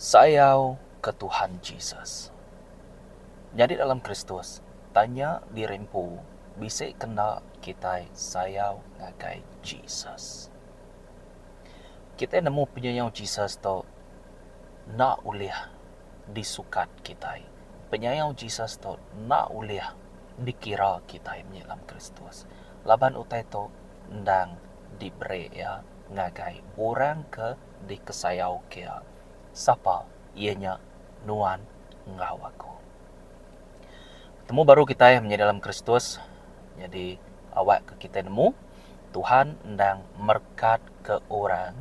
Sayau ke Tuhan Jesus. Nyadi dalam Kristus, tanya diri empu bisi kena kitai sayau ngagai Jesus. Kitai nemu penyayau Jesus tu enda ulih disukat kitai. Penyayau Jesus tu enda ulih dikira kitai menyadi dalam Kristus laban utai tu endang diberi iya ngagai orang ke dikesayauka iya. Sapa iya nya nuan enggau aku. Betemu baru kitai menyadi dalam Kristus nyadi awak ke kitai nemu Tuhan endang merekat ke orang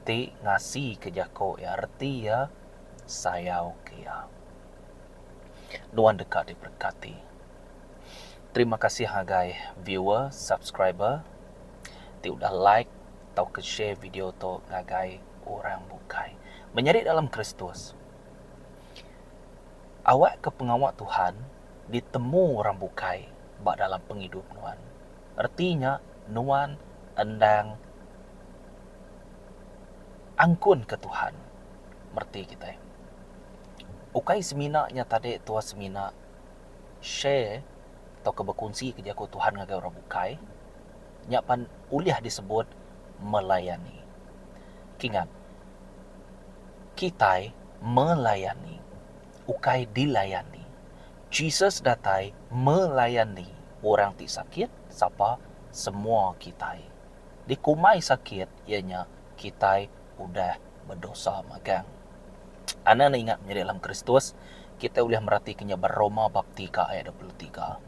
ti ngasi ke jako iya reti iya sayau ke iya. Nuan deka diberekati. Terima kasih ngagai viewer, subscriber ti udah like tauka share video tu ngagai orang bukai. Menyadi dalam Kristus, awakka pengawa Tuhan ditemu orang bukai ba dalam pengidup nuan. Reti nya nuan endang angkunka Tuhan mereti kitai. Ukai semina nya tadi tua semina share tauka bekunsi ke jaku Tuhan ngagai orang bukai, nya pan ulih disebut melayani. Kingat, kitai melayani, ukai dilayani. Jesus datai melayani orang ti sakit, sapa? Semua kitai. Dikumbai sakit iya nya kitai udah bedosa magang. Anang enda ingat menyadi dalam Kristus, kitai ulih meratika nya ba Roma bab tiga ayat 23.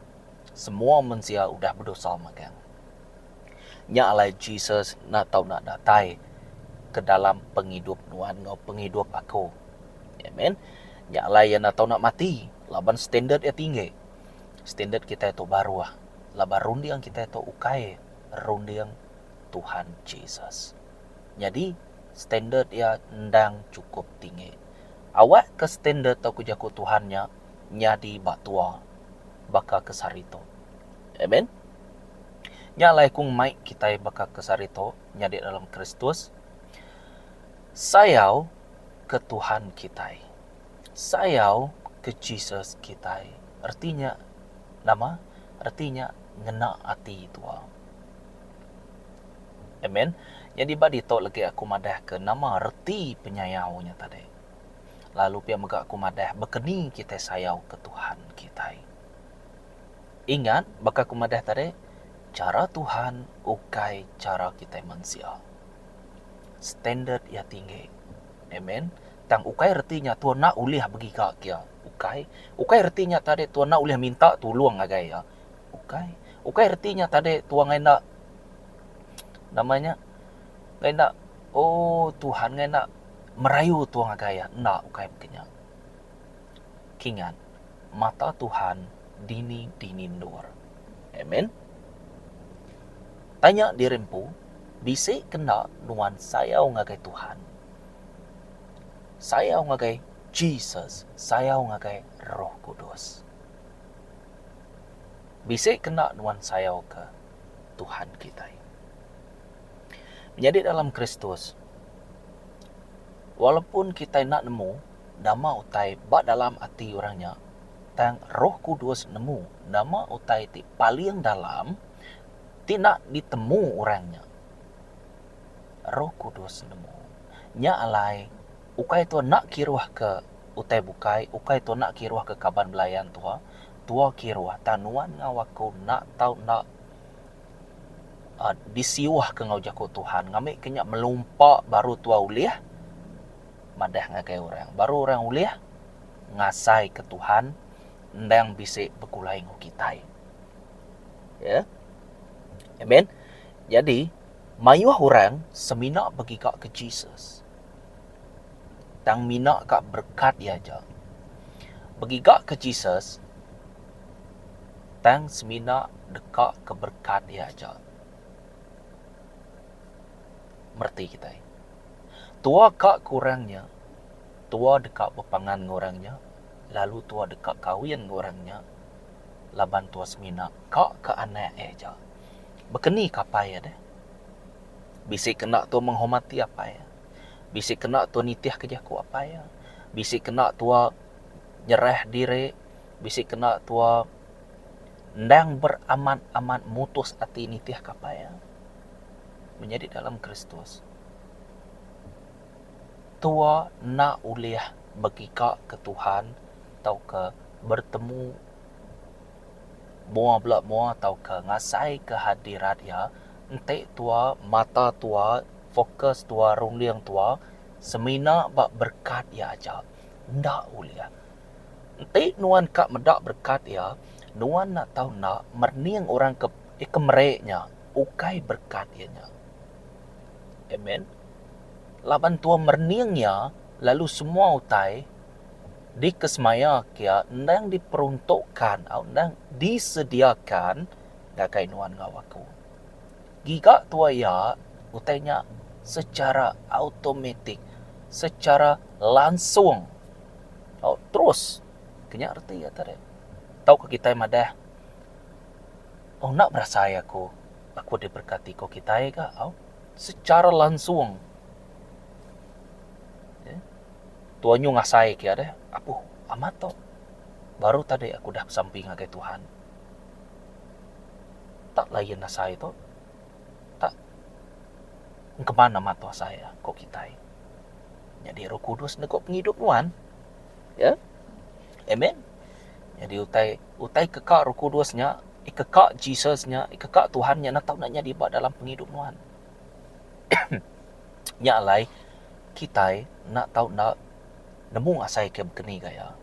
Semua mensia udah bedosa magang. Nya alai Jesus enda tau enda datai ke dalam pengidup nuan enggau pengidup aku. Amen. Nya alai iya enda tau enda mati laban standard iya tinggi. Standard kitai tu baruh laban runding kitai tu ukai runding Tuhan Jesus. Nyadi, standard iya endang chukup tinggi. Awakka standard tauka jaku Tuhan nya nyadi ba tua baka ke sehari tu. Amen. Nya alai aku ngemai kitai baka ke sehari tu nyadi dalam Kristus. Sayau ke Tuhan kitai. Sayau ke Jesus kitai. Reti nya nama? Reti nya ngena ati tua. Amen. Nyadi ba ditu legi aku madah ke nama reti penyayau nya tadi. Lalu pia mega aku madah bekeni kitai sayau ke Tuhan kitai. Ingat baka aku madah tadi, chara Tuhan ukai chara kitai mensia. Standard iya tinggi. Amen. Tang ukai reti nya tuan enda ulih begiga ke iya. Ukai. Ukai reti nya tadi tuan enda ulih minta tulung ngagai iya. Ukai. Ukai reti nya tadi tuan ngai enda nama nya ngai enda oh Tuhan ngai enda merayu tuan ngagai iya. Enda ukai baka nya. Kingat mata Tuhan dini dini endur. Amen. Tanya diri empu bisi ke enda nuan sayau ngagai Tuhan. Sayau ngagai Jesus, sayau ngagai Roh Kudus. Bisi kena nuan sayauka Tuhan kitai. Menyadi dalam Kristus, walaupun kitai enda nemu nama utai ba dalam ati orang nya, tang Roh Kudus nemu nama utai ti paling dalam ti enda ditemu orang nya. Roh Kudus nemu. Nya alai ukai tuan enda kiruhka utai bukai, ukai tuan enda kiruhka kaban belayan tuan. Tua kiruh tang nuan enggau aku enda tau enda uhh disiuhka enggau jaku Tuhan ngambika nya melumpa baru tua ulih madah ngagai orang. Baru orang ulih ngasaika Tuhan endang bisi begulai enggau kitai. Ya. Amen. Jadi mayuh orang semina begiga ke Jesus. Tang mina ka berekat iya aja. Begiga ke Jesus tang semina deka ke berekat iya aja. Mereti kitai. Tua ka ke orang nya, tua deka bepangan enggau orang nya lalu tua deka kawin enggau orang nya laban tua semina ka ke anak iya aja. Baka ni ke apai iya deh? Bisi kena tua menghormati apai iya. Bisi kena tua nitihka jaku apai iya. Bisi kena tua nyerah diri, bisi kena tua endang beramat-amat mutus ati nitihka apai iya. Menyadi dalam Kristus, tua enda ulih begiga ke Tuhan tauka bertemu mua bela mua tauka ngasaika hadirat iya enti tua mata tua fokus tua runding tua semina ba berekat iya aja enda ulih. Enti nuan ka meda berekat iya nuan enda tau enda merening orang ke ke meri nya ukai berekat iya nya. Amen. Laban tua merening iya lalu semua utai dikesemaya kia endang diperuntukkan au endang disediakan ngagai nuan enggau aku. Giga tua iya utai nya secara automatik, secara langsung au terus ke nya reti iya tadi. Tauka kitai madah oh enda berasai aku, aku diberkati ko kitai ga au secara langsung. Tua nyu ngasai ke deh apuh amat tu baru tadi aku dah besampi ngagai Tuhan. Tak lain asai tu tak engkeman amat tu asai ko kitai. Nyadi roh kudus nego pengidup nuan ya. Amen. Nyadi utai utai ke ka roh kudus nya ikeka Jesus nya ikeka Tuhan nya enda tau enda nyadi ba dalam pengidup nuan. Nya alai kitai enda tau enda nemu asai ke bekeni gaya.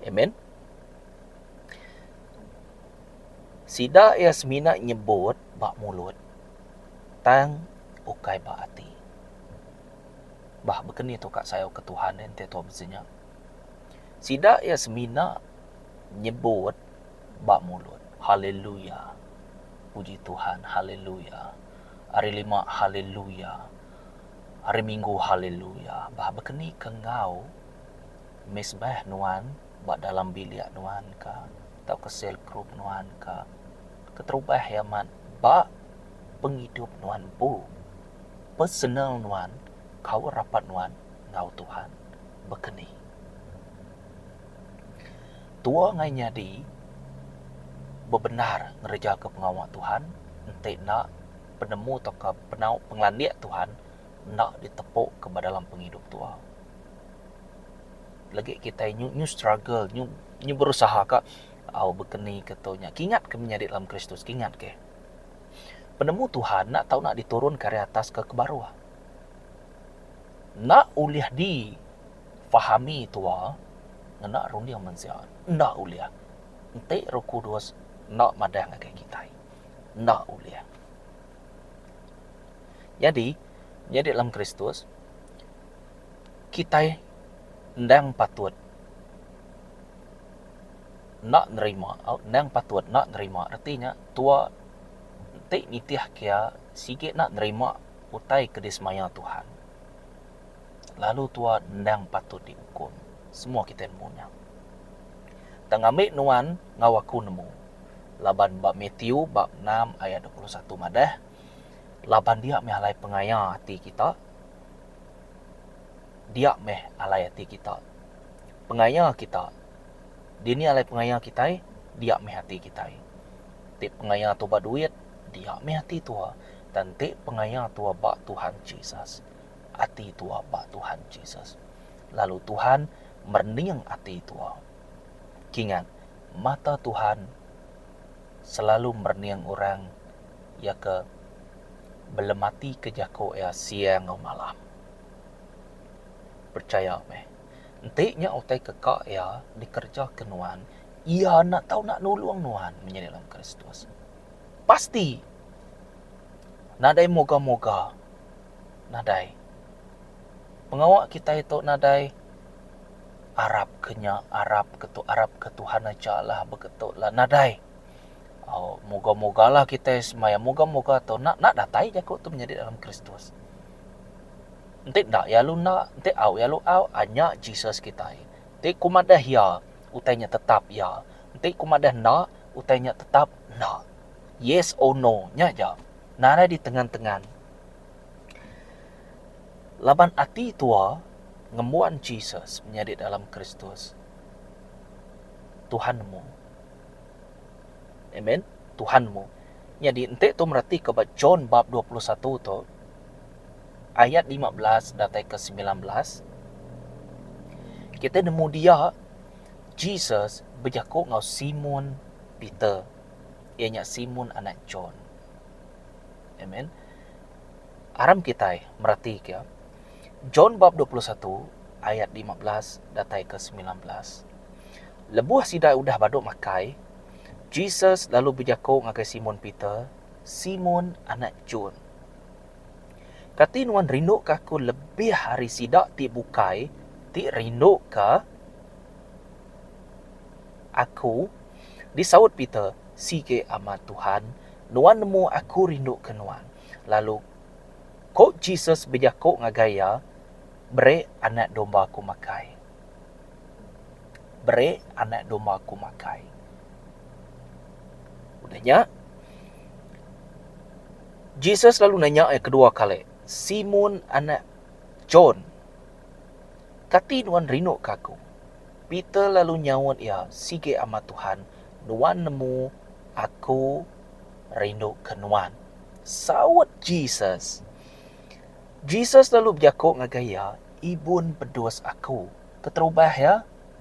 Amen. Sida iya semina nyebut ba mulut tang ukai ba ati. Bah bekeni tu ka sayau ke Tuhan enti tu bisi nya. Sida iya semina nyebut ba mulut. Haleluya. Puji Tuhan. Haleluya. Hari lima haleluya. Hari minggu haleluya. Bah bekeni ke enggau mesbah nuan ba dalam bilik nuan ka tauka sel group nuan ka. Keterubah iya amat ba pengidup nuan empu. Personal nuan, kaul rapat nuan enggau Tuhan. Bekeni. Tua ngai nyadi bebendar ngerejaka pengawa Tuhan enti enda penemu tauka penau pengelandik Tuhan enda ditepuka ba dalam pengidup tua. Lagi kitai nyu nyu struggle nyu nyu berusaha ka au bekeni ke tu nya. Kingat ke menyadi dalam Kristus kingat ke. Penemu Tuhan enda tau nak diturunka ari atas ke ke baruh. Enda ulih di fahami tua ngena runding mensia enda ulih enti roh kudus enda madah ngagai kitai enda ulih. Nyadi nyadi dalam Kristus kitai endang patut enda nerima endang patut enda nerima reti nya tua enti nitih kia sigi enda nerima utai ke disemaya Tuhan. Lalu tua endang patut diukum. Semua kitai nemu nya. Tang ngambi nuan enggau aku nemu. Laban ba Matthew bab enam ayat 21 madah, Laban dia meh alai pengaya ati kita, dia meh alai ati kita. Pengaya kita, dini alai pengaya kitai, dia meh ati kitai. Ti pengaya tu ba duit, dia meh ati tua. Tang enti pengaya tua ba Tuhan Jesus. ati tua ba Tuhan Jesus. Lalu Tuhan merening ati tua. Kingat, mata Tuhan selalu merening orang iya ke belematika jaku iya siang enggau malam. Perchaya meh, enti nya utai ke ka iya dikerejaka nuan, iya enda tau enda nulung nuan menyadi dalam Kristus. Pasti! Nadai moga-moga. Nadai. Pengawa kitai tu nadai arap ke nya, arap ke tu, arap ke Tuhan aja lah beketu lah. Nadai. Au moga-moga lah kitai semaya moga-moga tu enda enda datai jaku tu menyadi dalam Kristus. Enti enda iya lalu enda, enti au iya lalu au, nya Jesus kitai. Enti ku madah iya, utai nya tetap iya. Enti ku madah enda, utai nya tetap enda. Yes or no nya aja. Nadai ditengan-tengan. Laban ati tua. Ngembuan Jesus menyadi dalam Kristus. Tuhan nemu. Amen. Tuhan nemu. Nyadi enti tu meratika ba John bab 21 tu ayat 15 datai ke 19 kita nemu dia Jesus bejaku enggau Simon Peter iya nya Simon anak John. Amen. Aram kitai meratika John bab 21 ayat 15 datai ke 19. Lebuh sida udah badu makai, Jesus lalu bejaku ngagai Simon Peter, Simon anak John, kati nuan rinduka aku lebih ari sida ti bukai ti rinduka aku? Disaut Peter, Sigi amat Tuhan, nuan nemu aku rinduka nuan. Lalu ku Jesus bejaku ngagai iya, Beri anak domba aku makai. Beri anak domba aku makai. Udah nya, Jesus lalu nanya iya kedua kali, Simon anak John, kati nuan rinduka aku? Peter lalu nyaut iya, Sigi amat Tuhan, nuan nemu aku rinduka nuan. Saut Jesus. Jesus lalu bejaku ngagai iya, Ibun bedus aku. Keterubah iya,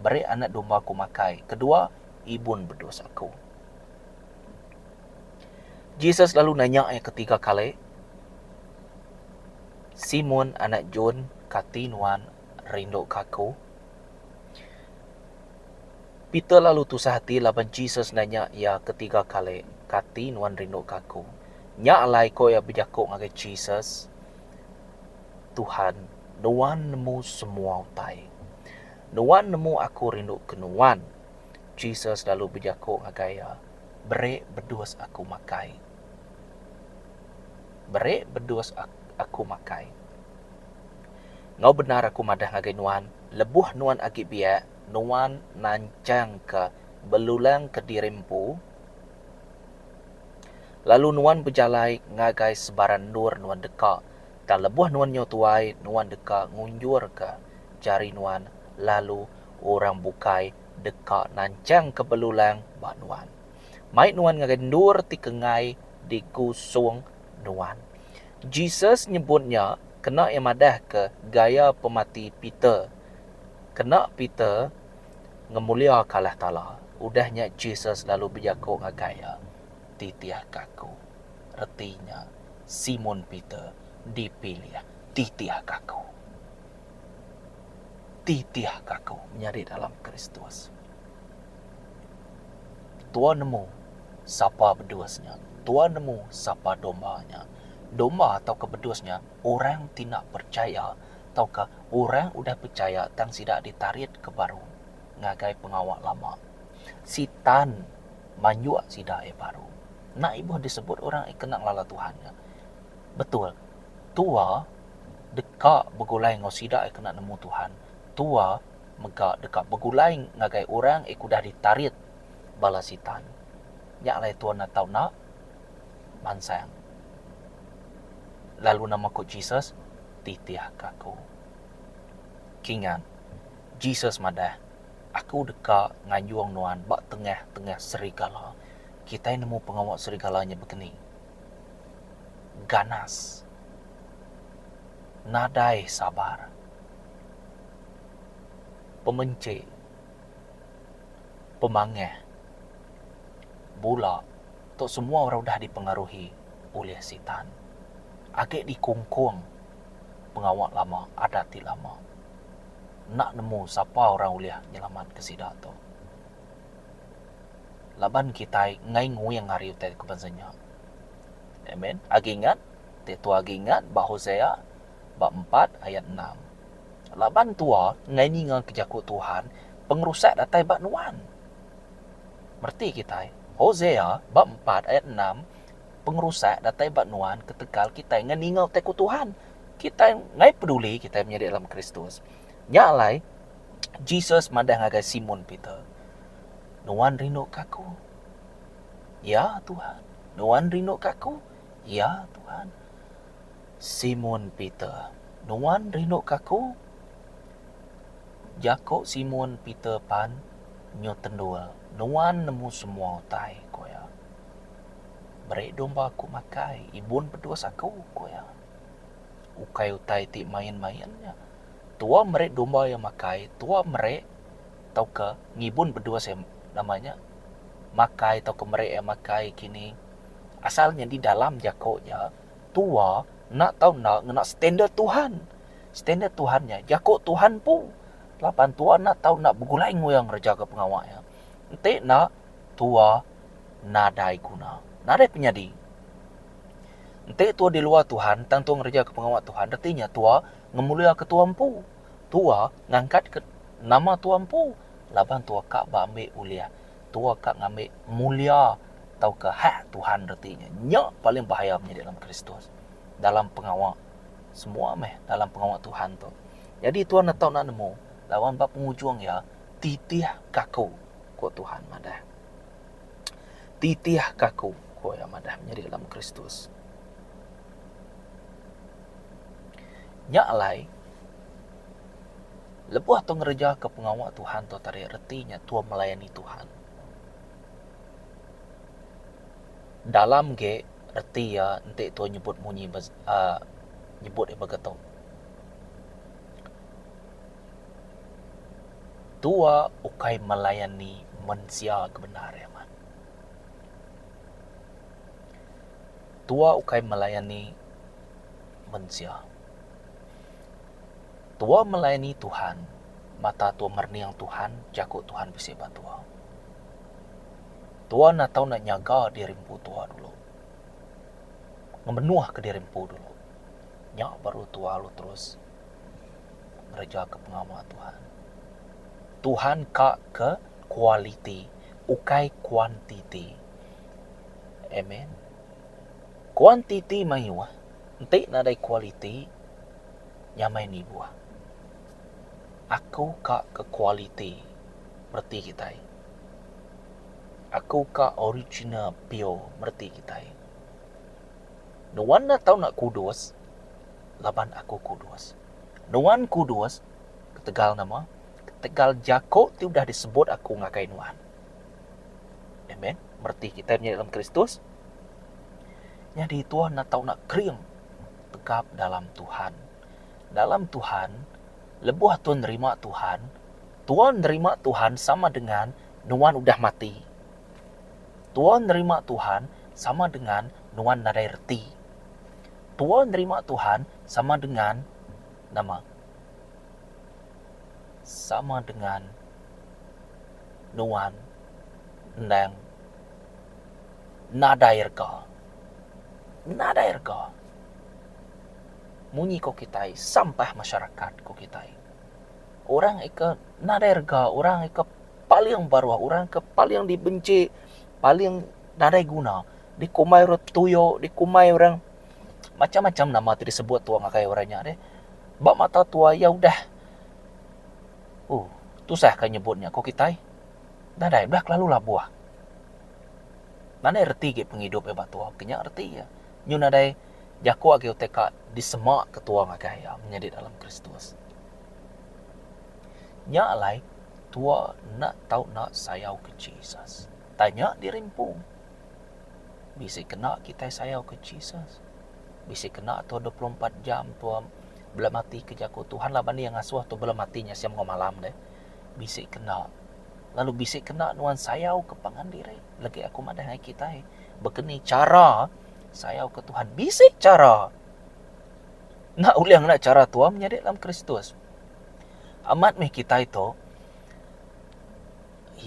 beri anak domba aku makai. Kedua, ibun bedus aku. Jesus lalu nanya iya ketiga kali, Simon anak John, kati nuan rinduka aku? Peter lalu tusah ati laban Jesus nanya iya ketiga kali, Kati nuan rinduka aku? Nya alai ko iya bejaku ngagai Jesus, Tuhan, nuan nemu semua utai. Nuan nemu aku rinduka nuan. Jesus lalu bejaku ngagai iya, Beri bedus aku makai. Beri bedus aku makai. Enggau bendar aku madah ngagai nuan, lebuh nuan agi biak, nuan nanchangka belulang kediri empu, lalu nuan bejalai ngagai sebarang endur nuan deka. Tang lebuh nuan nyau tuai, nuan deka ngunjurka jari nuan lalu orang bukai deka nanchangka belulang ba nuan. Mai nuan ngagai endur ti kengai digusung nuan. Jesus nyebut nya kena iya madahka gaya pemati Peter. Kena Peter ngemuliaka Allah Taala, udah nya Jesus lalu bejaku ngagai iya, Titihka aku. Reti nya, Simon Peter dipilih titihka aku. Titihka aku menyadi dalam Kristus. Tua nemu sapa bedus nya. Tua nemu sapa domba nya. Domba tauka bedus nya orang ti enda percaya tauka orang udah pechaya tang sida ditarit ke baru ngagai pengawa lama. Sitan manjuk sida iya baru. Enda ibuh disebut orang iya kena ngelala Tuhan nya. Betul, tua deka begulai enggau sida iya kena nemu Tuhan. Tua mega deka begulai ngagai orang iya ke udah ditarit bala sitan. Nya alai tua enda tau enda mansang. Lalu nama ku Jesus? Titihka aku. Kingat, Jesus madah, Aku deka nganjung nuan ba tengah-tengah serigala. Kitai nemu pengawa serigala nya bekeni. Ganas. Nadai sabar. Pemenchi. Pemangah. Bula. Tu semua orang udah dipengaruhi ulih Sitan. Agi dikungkung pengawa lama, adat ti lama. Enda nemu sapa orang ulih nyelamatka sida tu. Laban kitai enggai nguing ari utai ke bansa nya. Amen. Agi ingat, ti tua agi ingat ba Hosea ba empat ayat enam. Laban tua enggai ninga ke jaku Tuhan, pengerusak datai ba nuan. Mereti kitai, Hosea ba empat ayat enam, pengerusak datai ba nuan ketegal kitai ngan ninga utai ku Tuhan. Kitai ngai peduli kitai menyadi dalam Kristus. Nya alai, Jesus madah ngagai Simon Peter, Nuan rinduka aku? Ya, Tuhan. Nuan rinduka aku? Ya, Tuhan. Simon Peter, Nuan rinduka aku? Jaku Simon Peter pan nyu tendul, Nuan nemu semua utai, ku iya. Beri domba aku makai, ibun pedus aku, ku iya. Ukai utai ti main-main nya. Tua meri domba iya makai, tua meri tauka ngibun bedus iya nama nya makai tauka meri iya makai kini. Asal nyadi dalam jaku iya, tua enda tau enda ngena standard Tuhan. Standard Tuhan nya jaku Tuhan empu. Laban tua enda tau enda begulai enggau iya ngereja ke pengawa iya. Enti enda tua nadai guna, nadai penyadi. Enti tua di luar Tuhan tang tua ngereja ke pengawa Tuhan reti nya tua ngemulia ke tua empu. Tua ngangkat ke nama tua empu laban tua ka ba ambi ulih tua ka ngambi mulia tauka hak Tuhan reti nya. Nya paling bahaya menyadi dalam Kristus dalam pengawa semua meh dalam pengawa Tuhan tu. Nyadi tuan ne tau enda nemu laban ba pengujung iya titih ka aku ku Tuhan madah. Titih ka aku ku iya madah menyadi dalam Kristus. Nya alai lebuh tu ngereja ke pengawa Tuhan tu tadi reti nya tuan melayani Tuhan. Dalam ge reti iya enti tuan nyebut munyi uhh nyebut iya baka tu. Tua ukai melayani mensia ke bendar iya man. Tua ukai melayani mensia. Tua melayani Tuhan, mata tua merening Tuhan, jaku Tuhan bisi ba tua. Tua enda tau enda nyaga diri empu tua dulu. Ngemenuhka diri empu dulu. Nya baru tua lalu terus ngereja ke pengawa Tuhan. Tuhan ka ke kualiti ukai kuantiti. Amen. Kuantiti mayuh enti nadai kualiti nyamai nibuh. Aku ka ke kualiti mereti kitai. Aku ka original pure mereti kitai. Nuan enda tau enda kudus laban aku kudus. Nuan kudus ketegal nama? Ketegal jako ti udah disebut aku ngagai nuan. Amen. Mereti kitai menyadi dalam Kristus. Nyadi tuan enda tau enda kering tegap dalam Tuhan. Dalam Tuhan, lebuh tuan nerima Tuhan, tuan nerima Tuhan sama dengan nuan udah mati. Tuan nerima Tuhan sama dengan nuan nadai reti. Tuan nerima Tuhan sama dengan nama? Sama dengan nuan endang nadai rega. Nadai rega. Munyi ko kitai sampah masyarakat ko kitai. Orang ika nadai rega, orang ika paling baruh, orang ke paling dibenci, paling nadai guna. Dikumbai orang tuyo, dikumbai orang macam-macam nama ti disebut tuwa ngagai orang nya deh. Ba mata tuwa iya udah uhh tusah ka nyebut nya ko kitai. Nadai udah kelalu labuh. Nadai reti agi pengidup iya ba tuwa ke nya reti iya. Nyu nadai jaku agi utai ka disema ke tuwa ngagai iya menyadi dalam Kristus. Nya alai tuwa enda tau enda sayau ke Jesus. Tanya diri empu. Bisi kena kitai sayau ke Jesus. Bisi kena tuwa 24 jam tuwa belemati ke jaku Tuhan laban iya ngasuh tuwa belemati nya siang enggau malam deh. Bisi kena lalu bisi kena nuan sayau ke pangan diri. Legi aku madah ngagai kitai baka ni chara sayau ke Tuhan. Bisi chara. Enda ulih ngena chara tua menyadi dalam Kristus. Amat meh kitai tu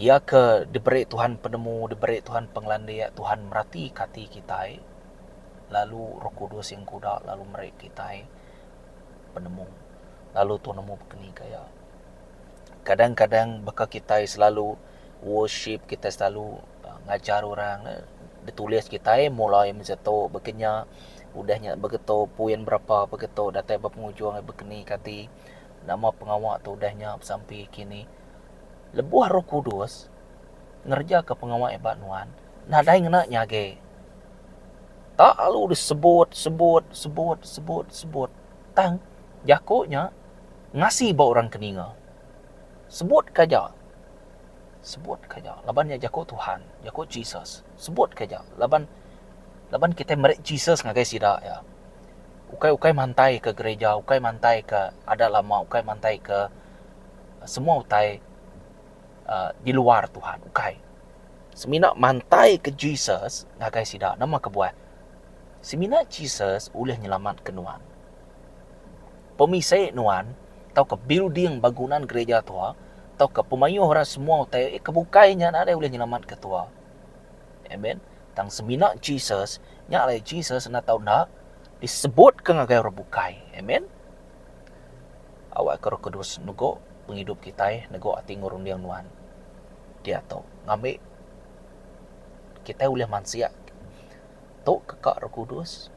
iya ke diberi Tuhan penemu, diberi Tuhan pengelandik, Tuhan merati ke ati kitai lalu Roh Kudus iya engkuda lalu meri kitai penemu lalu tu nemu bekeni gaya. Kadang-kadang baka kitai selalu worship kitai selalu ngajar orang ditulis kitai mula iya mesti tu baka nya udah nya begitu point berapa begitu datai ba pengujung bekeni ke ati nama pengawa tu udah nya besampi kini. Lebuh Roh Kudus ngerejaka pengawa iya ba nuan, nadai ngena nya agi. Tak lalu disebut sebut sebut sebut sebut tang jaku nya ngasi ba orang ke ninga. Sebut ke aja. Sebut ke aja laban nya jaku Tuhan, jaku Jesus. Sebut ke aja laban laban kitai meri Jesus ngagai sida iya. Ukai ukai mantai ke gereja, ukai mantai ke adat lama, ukai mantai ke semua utai uhh di luar Tuhan, ukai. Semina mantai ke Jesus ngagai sida. Nama kebuah? Semina Jesus ulih nyelamatka nuan. Pemisi nuan tauka building bangunan gereja tua tauka pemayuh orang semua utai ke bukai nya nadai ulih nyelamatka tua. Amen. Tang semina Jesus, nya alai Jesus enda tau enda disebutka ngagai orang bukai. Amen. Awakka Roh Kudus nego pengidup kitai, nego ati enggau runding nuan diatu ngambi kitai ulih mansik tu ke ka Roh Kudus,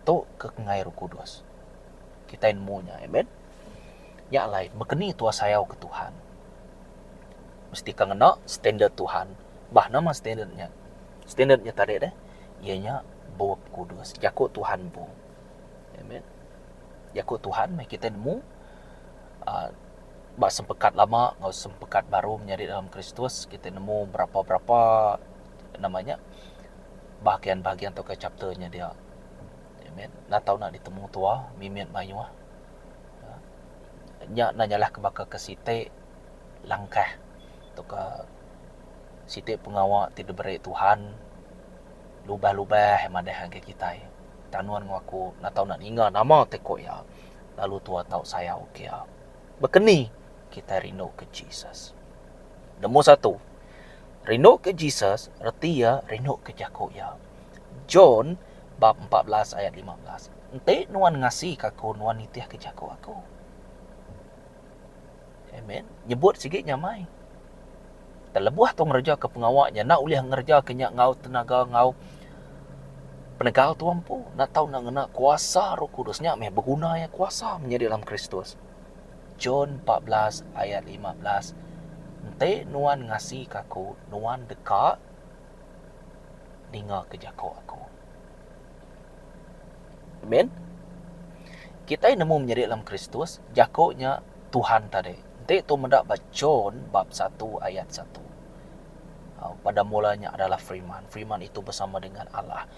tu ke enggai Roh Kudus. Kitai nemu nya. Amen. Nya alai bekeni tua sayau ke Tuhan. Mesti ka ngena standard Tuhan. Bah nama standard nya? Standard nya tadi deh iya nya Bup Kudus, jaku Tuhan empu. Amen. Jaku Tuhan meh kitai nemu uhh ba sempekat lama enggau sempekat baru menyadi dalam Kristus kitai nemu berapa-berapa nama nya bahagian-bahagian tauka chapter nya dia. Amen. Enda tau nak ditemu tua mimit mayuh. Nya enda nyalah ke baka ke siti langkah tauka siti pengawa ti diberi Tuhan lubah-lubah madah ngagai kitai. Tang nuan enggau aku enda tau nak ninga nama ti ku iya lalu tua tau sayau ke iya. Baka ni kitai rindu ke Jesus? Nombor satu, rindu ke Jesus reti iya rindu ke jaku iya. John bab 14 ayat 15. Enti nuan ngasika aku, nuan nitihka jaku aku. Amen. Nyebut sigi nyamai. Tang lebuh tu ngereja ke pengawa nya enda ulih ngereja ke nya enggau tenaga enggau penegal tu empu. Enda tau enda ngena kuasa Roh Kudus nya meh beguna iya kuasa menyadi dalam Kristus. John 14 ayat 15 Enti nuan ngasika aku, nuan deka ningaka jaku aku. Amen. Kitai nemu menyadi dalam Kristus, jaku nya Tuhan tadi. Enti tu meda ba John bab satu ayat satu. Pada mulanya adalah Firman. Firman itu bersama dengan Allah.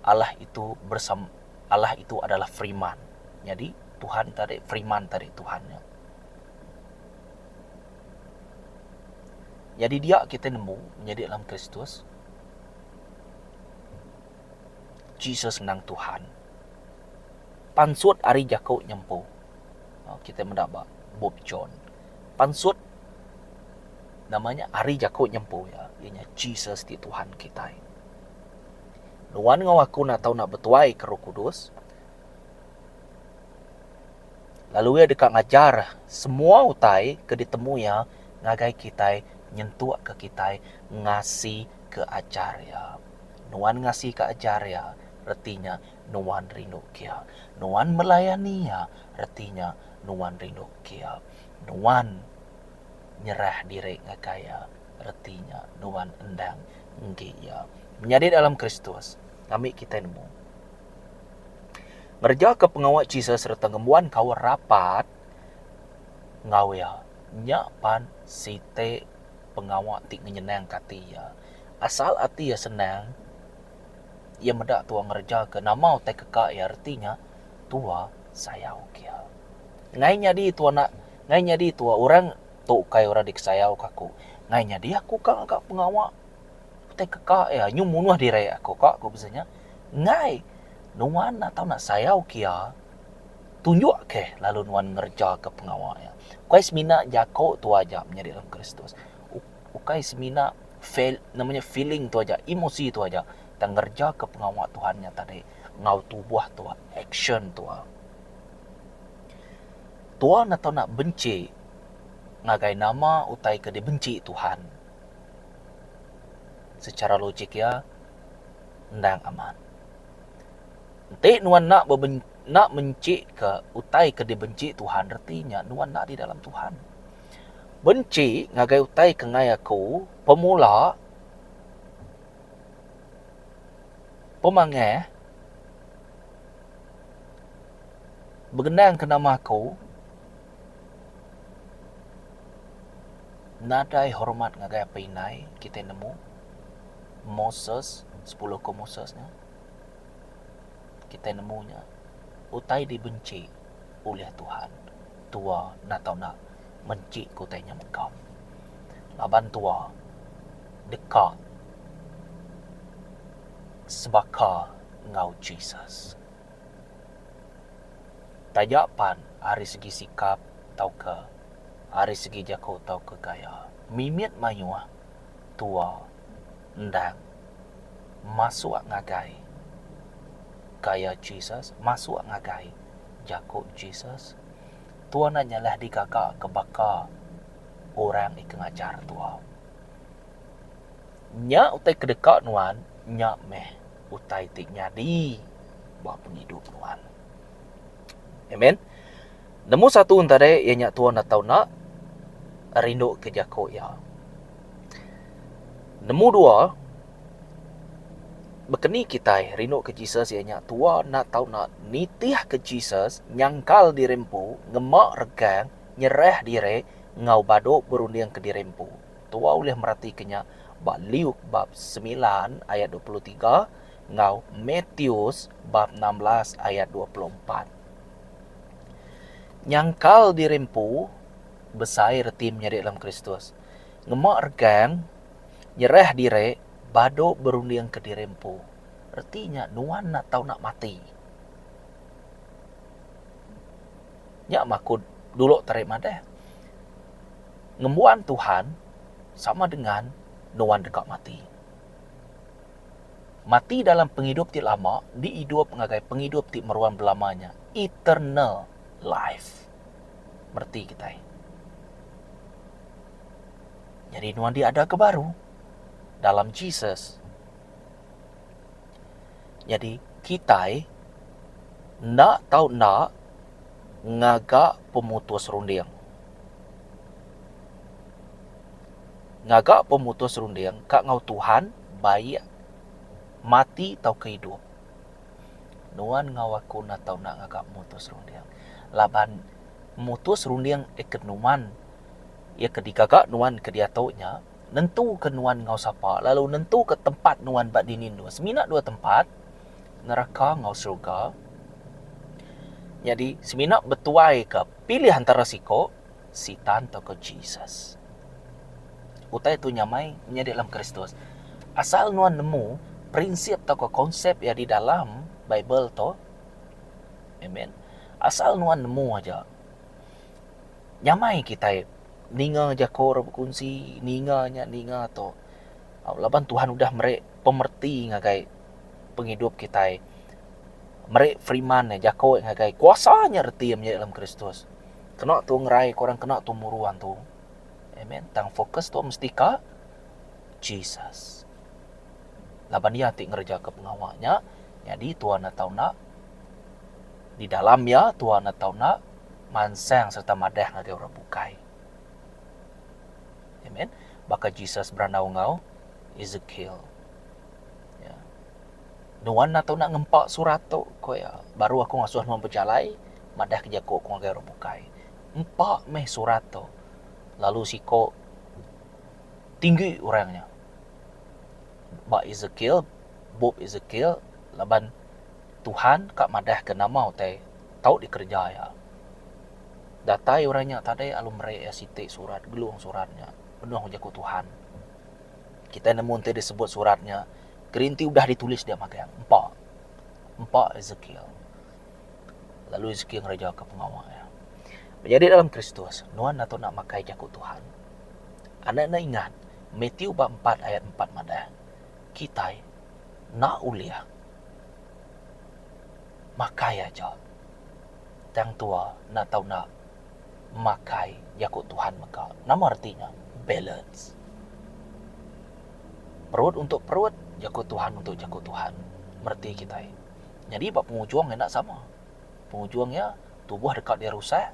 Allah itu bersama Allah itu adalah Firman. Nyadi Tuhan tadi Firman tadi Tuhan nya. Nyadi dia kitai nemu menyadi dalam Kristus Jesus endang Tuhan. Pansut ari jaku nya empu. Kitai meda ba bup John. Pansut nama nya ari jaku nya empu iya, iya nya Jesus ti Tuhan kitai. Nuan enggau aku enda tau nak betuai ke Roh Kudus. Lalu iya deka ngajar semua utai ke ditemu iya ngagai kitai nyentukka kitai ngasika ajar iya. Nuan ngasika ajar iya, reti nya nuan rinduka iya. Nuan melayani iya, reti nya nuan rinduka iya. Nuan nyerah diri ngagai iya, reti nya nuan endang enggi iya. Menyadi dalam Kristus, ngambi kitai nemu. Ngerejaka pengawa Jesus sereta ngembuan kaul rapat enggau iya, nya pan siti pengawa ti ngenyenangka ati iya. Asal ati iya senang, iya meda tua ngerejaka nama utai ke ka iya reti nya tua sayau ke iya. Ngai nyadi tua enda, ngai nyadi tua orang tu ukai orang dikesayauka aku. Ngai nyadi aku ka ngaga pengawa. Utai ke ka iya nyu munuh diri aku ka ku bisi nya. Enggai nuan enda tau nak sayau ke iya tunjuk ke lalu nuan ngereja ke pengawa iya. Ukai semina jaku tu aja menyadi dalam Kristus. Ukai semina feel nama nya feeling tu aja emosi tu aja tang ngereja ke pengawa Tuhan nya tadi enggau tubuh tua action tua. Tua enda tau nak benci ngagai nama utai ke dibenci Tuhan. Secara logik iya endang amat. Enti nuan enda beben enda menchika utai ke dibenci Tuhan reti nya nuan enda di dalam Tuhan. Benci ngagai utai ke enggai aku pemula pemangah begendang ke nama aku. Nadai hormat ngagai apai indai kitai nemu Moses sepuluh ko Moses nya kitai nemu nya utai dibenci ulih Tuhan tua enda tau enda menchi ke utai nya mega. Laban tua deka sebaka enggau Jesus. Taja pan ari segi sikap tauka ari segi jaku tauka gaya mimit mayuh tua endang masuk ngagai gaya Jesus masuk ngagai jaku Jesus tua enda nyalah digaga ke baka orang ke ngajar tua. Nya utai ke deka nuan nya meh utai ti nyadi ba pengidup nuan. Amen. Nemu satu enta deh iya nya tuan atau enda rindu ke jaku iya. Nemu dua bekeni kitai rindu ke Jesus iya nya tua enda tau enda nitih ke Jesus nyangkal diri empu ngema regang nyerah diri enggau badu berunding ke diri empu. Tua ulih mereti ke nya ba Luke bab semilan ayat 23 enggau Matius bab 16 ayat 24. Nyangkal diri empu besai reti menyadi dalam Kristus. Ngema regang, nyerah diri, badu berundingka diri empu. Reti nya nuan enda tau nak mati. Nya mah aku dulu tari madah. Ngembuan Tuhan sama dengan nuan deka mati. Mati dalam pengidup ti lama diidup ngagai pengidup ti meruan belama nya, eternal life. Mereti kitai. Nyadi nuan diadaka baru dalam Jesus. Nyadi kitai enda tau enda ngaga pemutus runding. Ngaga pemutus runding ka enggau Tuhan baik mati tauka idup. Nuan enggau aku enda tau enda ngaga pemutus runding laban mutus runding eke nuan iya ke digaga nuan ke diatu nya nentuka nuan enggau sapa lalu nentuka tempat nuan ba dini endur. Semina dua tempat neraka enggau syurga. Nyadi semina betuaika pilih antara siko Sitan tauka Jesus. Utai tu nyamai menyadi dalam Kristus. Asal nuan nemu prinsip tauka konsep iya di dalam Bible tu. Amen. Asal nuan nemu aja. Nyamai kitai ninga jaku orang bekunsi, ninga nya ninga tu. Laban Tuhan udah meri pemereti ngagai pengidup kitai. Meri firman iya jaku ngagai kuasa nya reti iya menyadi dalam Kristus. Kena tu ngerai ke orang kena tu muru antu. Amen. Tang fokus tu mesti ka Jesus. Laban iya ti ngereja ke pengawa nya, nyadi tuan atau enda di dalam iya tuan atau enda mansang sereta madah ngagai orang bukai. Amen. Baka Jesus berandau enggau Ezekiel. Ya. Nuan enda tau nak ngempa surat tu, ku iya. Baru aku ngasuh nuan bejalai madah ke jaku aku ngagai orang bukai. Empa meh surat tu. Lalu siko tinggi orang nya. Ba Ezekiel, bup Ezekiel laban Tuhan ka madah ke nama utai tau dikereja iya. Datai orang nya tadi lalu meri iya siti surat, gelung surat nya penuh jaku Tuhan. Kitai nemu enti disebut surat nya gerinti udah ditulis dia magang empa. Empa Ezekiel. Lalu Ezekiel ngerejaka pengawa iya. Menyadi dalam Kristus, nuan atu enda makai jaku Tuhan. Anak enda ingat, Matthew ba empat ayat empat madah, kitai enda ulih makai aja tang tua enda tau enda makai jaku Tuhan mega. Nama reti nya? Balance. Perut untuk perut, jaku Tuhan untuk jaku Tuhan. Mereti kitai. Nyadi ba pengujung enda sama. Pengujung iya, tubuh deka dirusak,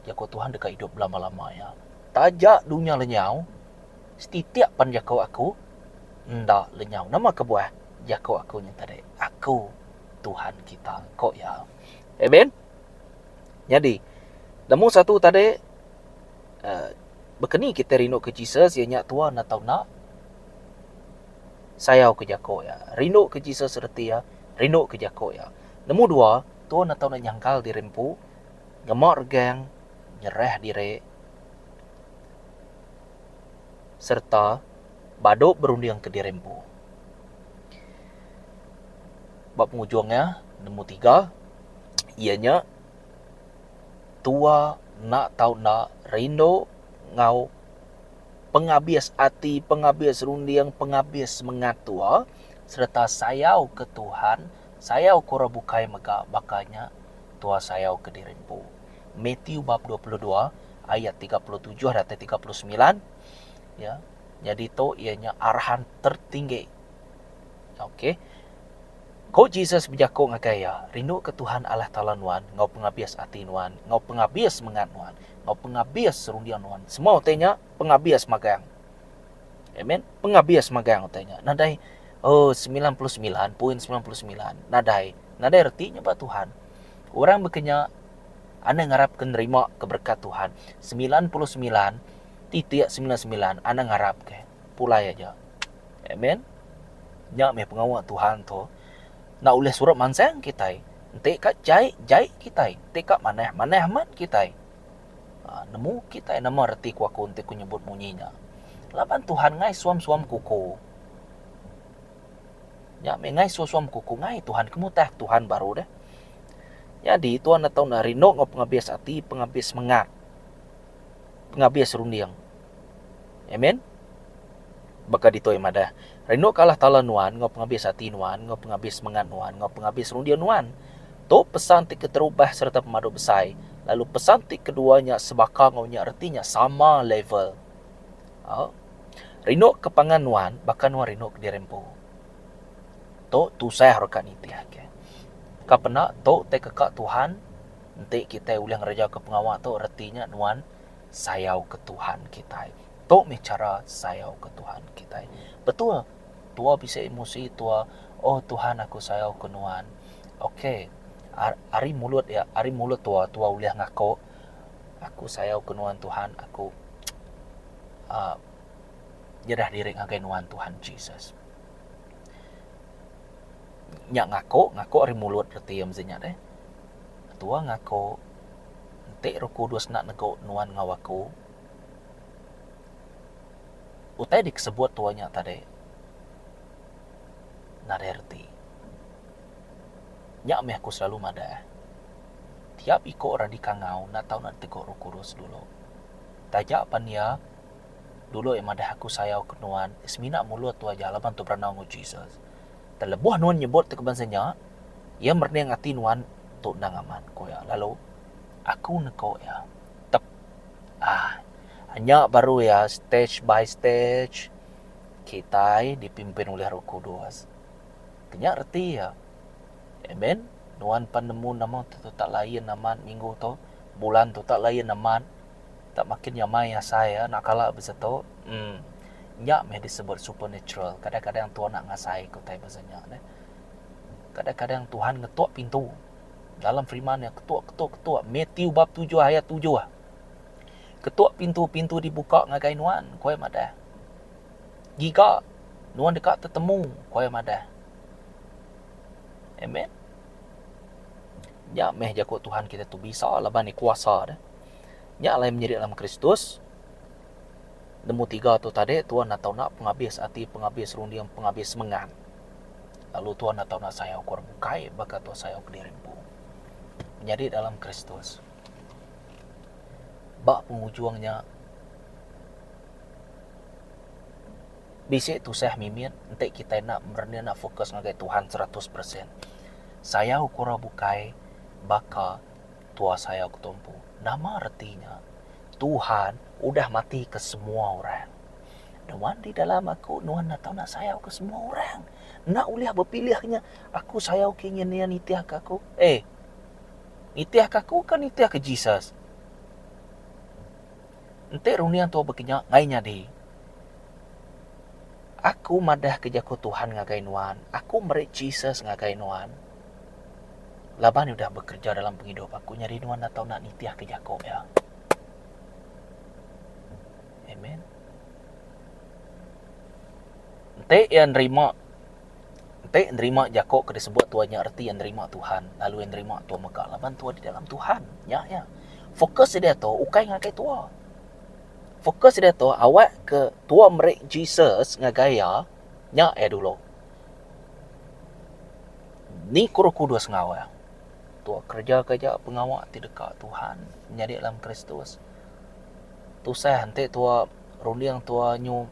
jaku Tuhan deka idup belama-lama iya. Taja dunya lenyau, setitik pan jaku aku enda lenyau. Nama kebuah jaku aku nya tadi? Aku Tuhan kita, ko iya. Amen. Nyadi, nemu satu tadi uhh. Baka ni kitai rindu ke Jesus iya nya tua enda tau enda sayau ke jako iya. Rindu ke Jesus reti iya rindu ke jako iya. Nemu dua, tua enda tau enda nyangkal diri empu ngema regang nyerah diri sereta badu berunding ke diri empu. Ba pengujung iya, nemu tiga iya nya tua enda tau enda rindu enggau pengabis ati, pengabis runding, pengabis semengat tua sereta sayau ke Tuhan, sayau ke orang bukai mega baka nya tua sayau ke diri empu. Matthew bab 22 ayat 37 datai 39 ya. Nyadi tu iya nya arahan tertinggi. Okey. Ko Jesus bejaku ngagai iya, Rinduka Tuhan Allah Taala nuan enggau pengabis ati nuan, enggau pengabis semengat nuan, enggau pengabis runding nuan. Semua utai nya pengabis magang. Amen. Pengabis magang utai nya. Nadai oh 99.99 nadai. Nadai reti nya ba Tuhan. Orang baka nya anang ngarapka nerima ke berekat Tuhan. 99.99 anang ngarapka. Pulai aja. Amen. Nya meh pengawa Tuhan tu. Enda ulih surut mansang kitai. Enti ka jai, jai kitai. Enti ka manah, manah amat kitai. Aaa nemu kitai nama reti ku aku enti ku nyebut munyi nya. Laban Tuhan ngai suam-suam kuku. Nya meh ngai suam-suam kuku ngai Tuhan kemutah Tuhan baru deh. Nyadi Tuhan enda tau rindu enggau pengabis ati, pengabis semengat, pengabis runding. Amen. Baka ditu iya madah, Rinduka Allah Taala nuan enggau pengabis ati nuan, enggau pengabis semengat nuan, enggau pengabis runding nuan. Tu pesan ti keterubah sereta pemadu besai, lalu pesan ti kedua nya sebaka enggau nya reti nya sama level. Au. Rinduka pangan nuan baka nuan rinduka diri empu. Tu tusah reka nitihka. Ka penda tu ti keka Tuhan enti kitai ulih ngerejaka pengawa tu reti nya nuan sayau ke Tuhan kitai. Tu mih chara sayau ke Tuhan kitai. Betul, tua bisi emosi tua, oh Tuhan aku sayau ke nuan. Ok, ari mulut iya, ari mulut tua, tua ulih ngaku aku sayau ke nuan Tuhan, aku uhh nyerah diri ngagai nuan Tuhan Jesus. Nya ngaku, ngaku ari mulut reti iya mesti nya deh. Tua ngaku enti Roh Kudus enda negu nuan enggau aku, utai dikesebut tua nya tadi nadai reti. Nya meh aku selalu madah tiap iko orang dikangau enda tau enda ditegu Roh Kudus dulu. Taja pan iya dulu iya madah aku sayau ke nuan semina mulut tu aja laban tu berandau enggau Jesus. Tang lebuh nuan nyebut ti ke bansa nya iya merening ati nuan tu endang amat ku iya lalu aku neko iya. Tep. Aaa. Nya baru iya stage by stage kitai dipimpin ulih Roh Kudus. Nya reti iya. Amen. Nuan pan nemu nama tu tak lain amat minggu tu, bulan tu tak lain amat. Tak makin nyamai asai iya enda kala besetu. Emm. Nya meh disebut supernatural. Kadang-kadang Tuhan nak ngasai ke utai basa nya neh. Kadang-kadang Tuhan ngetuk pintu. Dalam firman iya ketuk ketuk ketuk Matthew bab tujuh ayat tujuh. Ketuk pintu pintu dibuka ngagai nuan, ku iya madah. Giga, nuan deka tetemu, ku iya madah. Amen. Nya meh jaku Tuhan kita tu bisa laban iya kuasa deh. Nya alai menyadi dalam Kristus. Nemu tiga tu tadi Tuhan enda tau enda pengabis ati, pengabis runding, pengabis semengat. Lalu Tuhan enda tau enda sayau ke orang bukai baka Tuhan sayau kediri empu. Menyadi dalam Kristus. Ba pengujung nya bisi tusah mimit enti kitai enda merening enda fokus ngagai Tuhan 100%. Sayau ke orang bukai baka tua sayau ke tua empu. Nama reti nya? Tuhan udah mati ke semua orang. Nuan di dalam aku nuan enda tau nak sayau ke semua orang. Enda ulih bepilih nya aku sayau ke nyin iya nitih ke aku. Eh. Nitihka aku ke nitihka Jesus? Enti runding tua bekenya ngai nyadi. Aku madahka jaku Tuhan ngagai nuan, aku meri Jesus ngagai nuan. Laban iya udah bekereja dalam pengidup aku nyadi nuan enda tau enda nitihka jaku iya. Amen. Enti iya nerima enti nerima jako ke disebut tua nya reti iya nerima Tuhan lalu iya nerima tua mega laban tua di dalam Tuhan. Nya iya. Fokus sida tu ukai ngagai tua. Fokus sida tu awak ke tua meri Jesus ngagai iya nya iya dulu. Ni ku Roh Kudus enggau iya. Tua kereja ke aja pengawa ti deka Tuhan nyadi dalam Kristus. Tusah enti tua runding tua nyu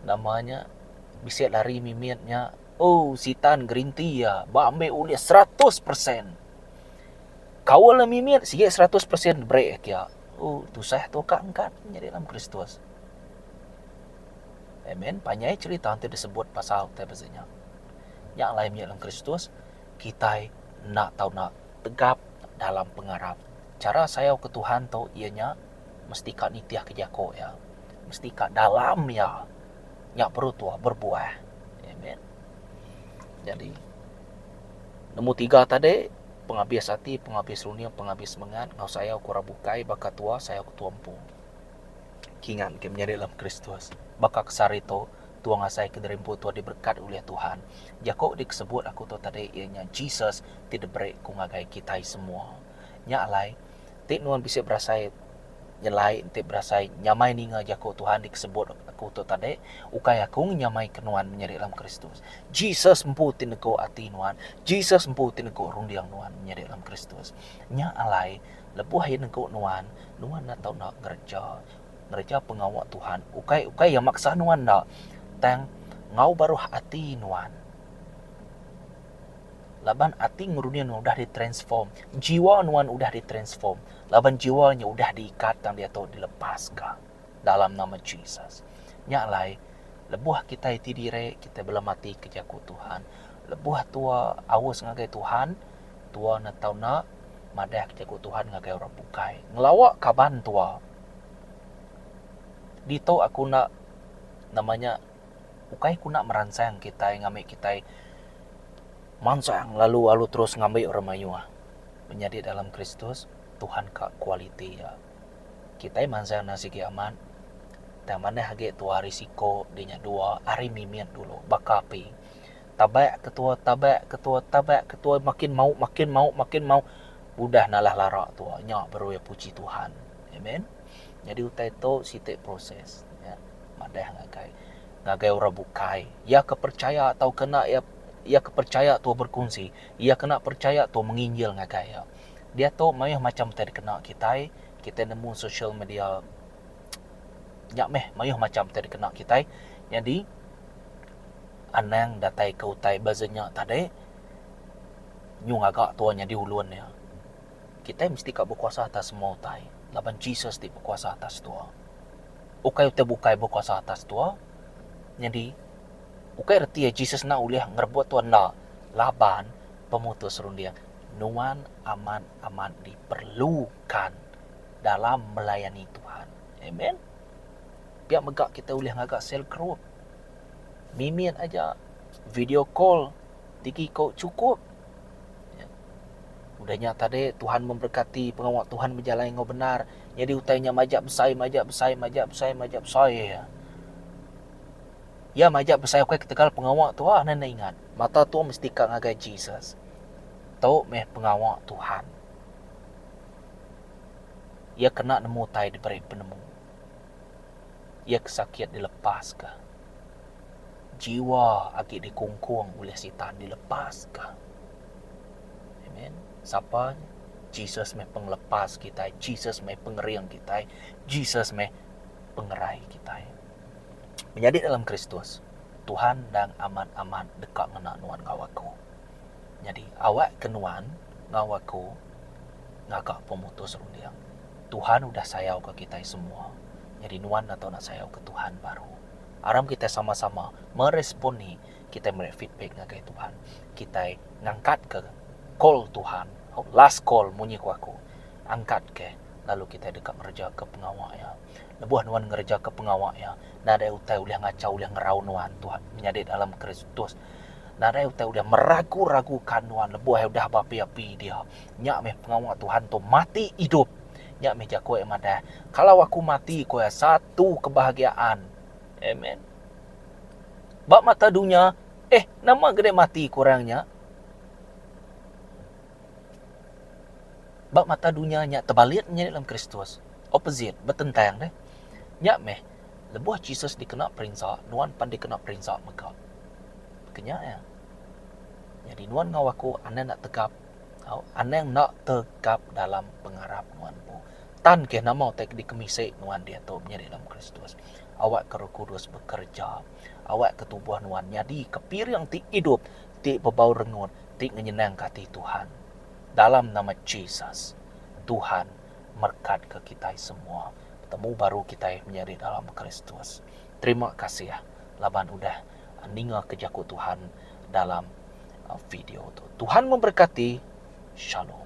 nama nya bisi lari mimit nya oh sitan gerinti iya ba ambi ulih 100%. Kaul ne mimit sigi 100% diberi kiya. Oh tusah tua ka angkat nyadi dalam Kristus. Amen. Panjai cherita ti disebut pasal utai bisi nya. Nya alai menyadi dalam Kristus kitai enda tau enda tegap dalam pengarap. Chara sayau ke Tuhan tu iya nya mesti ka nitih ke jako iya. Mesti ka dalam iya. Nya baru tuah berbuah. Amen. Jadi nombor tiga tadi pengabis ati, pengabis runding, pengabis semengat enggau sayau ke orang bukai baka tua sayau ke tua empu. Kingat ke menyadi dalam Kristus. Baka ke sehari tu Tua ngasai ke diri empu tua diberekat ulih Tuhan. Jaku ti kesebut aku tu tadi iya nya Jesus ti diberi ku ngagai kitai semua. Nya alai, ti nuan bisi berasai nyelai enti berasai nyamai ninga jaku Tuhan ti kesebut aku tu tadi, ukai aku ngenyamai ke nuan menyadi dalam Kristus. Jesus empu ti negu ati nuan, Jesus empu ti negu runding nuan menyadi dalam Kristus. Nya alai, lebuh iya negu nuan, nuan enda tau enda ngereja. Ngereja pengawa Tuhan ukai ukai iya maksa nuan enda tang enggau baruh ati nuan. Laban ati ngerunding nuan udah ditransform, jiwa nuan udah ditransform laban jiwa nya udah diikat tang diatu dilepaska dalam nama Jesus. Nya alai lebuh kitai ti diri kitai belematika jaku Tuhan, lebuh tua aus ngagai Tuhan tua ne tau enda madah jaku Tuhan ngagai orang bukai. Ngelawa kaban tua. Ditu aku enda nama nya ukai ku enda meransang kitai ngambi kitai mansang lalu alu terus ngambi orang mayuh. Menyadi dalam Kristus Tuhan ka kualiti iya. Kitai mansang enda sigi amat tang manah agi tua risiko dinya dua ari mimit dulu baka api. Tabak ketua tabak ketua tabak ketua makin mau makin mau makin mau udah nalah lara tua nya baru iya puji Tuhan. Amen. Nyadi utai tu siti proses ya madah ngagai ngagai orang bukai. Iya ke percaya tau ke enda iya iya ke percaya tua berkongsi, iya ke enda percaya tua menginjil ngagai iya. Diatu mayuh macam utai dikena kitai, kitai nemu social media nya meh mayuh macam utai dikena kitai. Nyadi Anang datai ke utai ba zenya tadi nyu ngaga tua nyadi ulun iya. Kitai mesti ka bekuasa atas semua utai laban Jesus ti bekuasa atas tua. Ukai utai bukai bekuasa atas tua nyadi ukai reti iya Jesus enda ulih ngerebut tua enda laban pemutus runding nuan amat amat diperlukan dalam melayani Tuhan. Amen. Pia mega kitai ulih ngaga sel group. Mimit aja video call tigi ko chukup. Udah nya tadi Tuhan memberkati pengawa Tuhan bejalai enggau bendar nyadi utai nya majak besai majak besai majak besai majak besai. Iya majak besai ukai ketegal pengawa tuah ne enda ingat. Mata tuah mesti ka ngagai Jesus. Tu meh pengawa Tuhan. Iya kena nemu utai diberi penemu. Iya ke sakit dilepaska. Jiwa agi dikungkung ulih Sitan dilepaska. Amen. Sapa nya? Jesus meh pengelepas kitai, Jesus meh pengering kitai, Jesus meh pengerai kitai. Menyadi dalam Kristus, Tuhan endang amat-amat deka ngena nuan enggau aku. Nyadi awak ke nuan enggau aku ngaga pemutus runding. Tuhan udah sayauka kitai semua. Nyadi nuan enda tau nak sayauka Tuhan baru. Aram kitai sama-sama meresponi kitai meri feedback ngagai Tuhan. Kitai ngangkatka call Tuhan, last call munyi ku aku. Angkatka lalu kitai deka ngerejaka pengawa iya. Lebuh nuan ngerejaka pengawa iya, nadai utai ulih ngachau ulih ngerau nuan Tuhan menyadi dalam Kristus. Nadai utai ulih meragu-raguka nuan lebuh iya udah beapi-api dia. Nya meh pengawa Tuhan tu mati idup. Nya meh jaku iya madah, Kalau aku mati ku iya, satu kebahagiaan. Amen. Ba mata dunya, eh nama ga deh mati ku orang nya. Ba mata dunya nya tebalit menyadi dalam Kristus. Opposite, betentang deh. Nya meh, lebuh Jesus dikena perinsa, nuan pan dikena perinsa mega. Baka nya iya. Nyadi nuan enggau aku anang enda tegap tau anang enda tegap dalam pengarap nuan empu. Tan keh nama utai ke dikemisi nuan diatu menyadi dalam Kristus. Awakka Roh Kudus bekereja. Awakka tubuh nuan nyadika piring ti idup ti bebau rengut ti ngenyenangka ati Tuhan. Dalam nama Jesus, Tuhan merekatka kitai semua. Betemu baru kitai menyadi dalam Kristus. Terima kasih laban udah ningaka jaku Tuhan dalam video tu. Tuhan memberkati. Shalom.